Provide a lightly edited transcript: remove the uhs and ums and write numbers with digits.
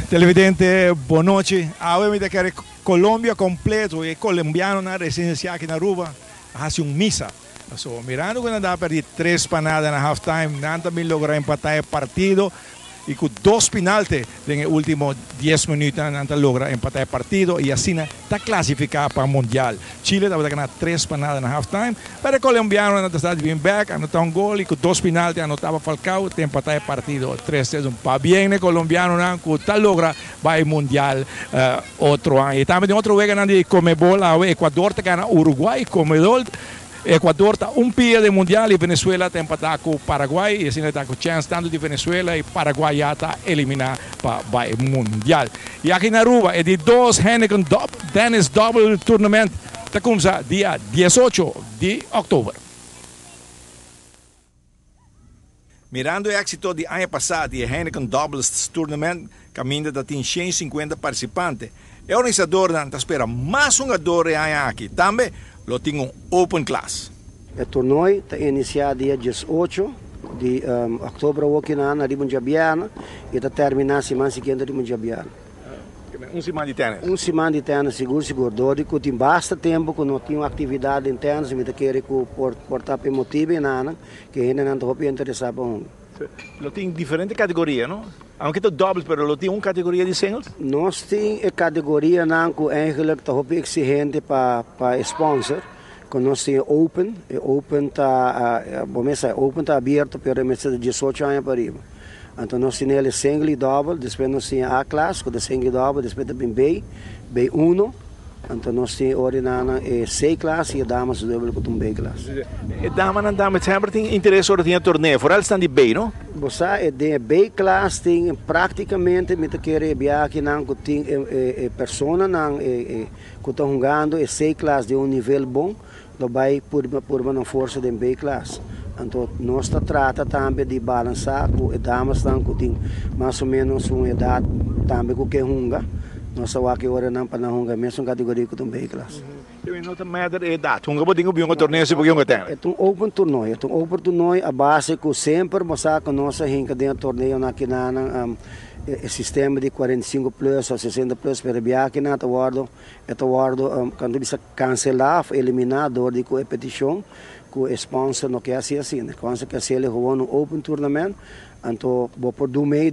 Televidente, bon nochi. Awe mi ta kere Colombia completo y e colombianonan residencia aki na Aruba a haci un misa. Pasobra mirando cu nan ta perdi 3-0 na half time, nan ta bin logra empata e partido y cu dos pinalte den e ultimo 10 minuutnan nan ta logra empata e partido y asina ta clasifica pa Mundial. Chile tabata gana 3-0 na half time, pero e colombianonan ta sa di bin bek, anota un gol y cu dos pinalte anotaba Falcao ta empata e partido 3-3. Un pabien na e colombianonan cu ta logra bay Mundial otro aña. Y tambe den otro weganan di Conmebol awe Ecuador ta gana Uruguay. Conmebol, Ecuador ta un pia den Mundial y Venezuela ta empata cu Paraguay y asina ta cu chance tanto di Venezuela y Paraguay ya ta elimina pa bay Mundial. Y aki na Aruba e di dos Heineken Tennis Double Tournament ta cuminsa dia 18 di october. Mirando e exito di aña pasa di e Heineken Doubles Tournament caminda ta tin 150 participante, e organisadornan ta spera mas hungador e aña aki. Tambe lo tin un open class. E torneo ta inicia dia 18 di october aki na riba un diabierna y ta termina siman siguiente riba un diabierna. Un siman di tennis. Un siman di tennis, sigur, sigur. Door di cu tin basta tempo cu no tin actividad den tennis, mi ta kere cu por ta pa motibo nan cu hendenan ta hopi interesa pa hunga. Lo tin diferente categoria, no? Aunke ta doubles, pero lo tin un categoria di singles? Nos tin e categoria nan cu eigenlijk ta hopi exigente pa sponsor. Cu nos tin open, e open ta, bon mesa, open ta abierto, pero mester di 18 aña pa riba. Anto nos tin e single y double, despues nos tin A class, cu ta single y double, despues ta bin B, B1. Anto nos tin ordinana e C class y e damas dubbel cu un B class. E damanan tambe semper tin interes ora tin torneo, vooral stan di B, no? Bo sa, e de B class tin practicamente mi ta kere biahe nan cu tin e persona nan e cu ta hungando e C class di un nivel bon, lo bay purba nan forsa den B class. Anto nos ta trata tambe di balansa cu e damas nan cu tin mas o menos un edad tambe cu ke hunga. Nos ta wak ora nan pa nan hunga mesun categoria cu un B class. E no ta matter edad. Hunga bo tin un torneo si porque hunga tennis. E un open torneo, e un open torneo a base cu semper bo sa cu nos a hinca den torneo na kinanan e sistema di 45 plus of 60 plus, pero biahe na ta wordo e ta wordo cuando bisa cancela of elimina door di cu e peticion cu e sponsor no ke asina. Sponsor ke haci gewoon un open tournament, anto bo por do mee.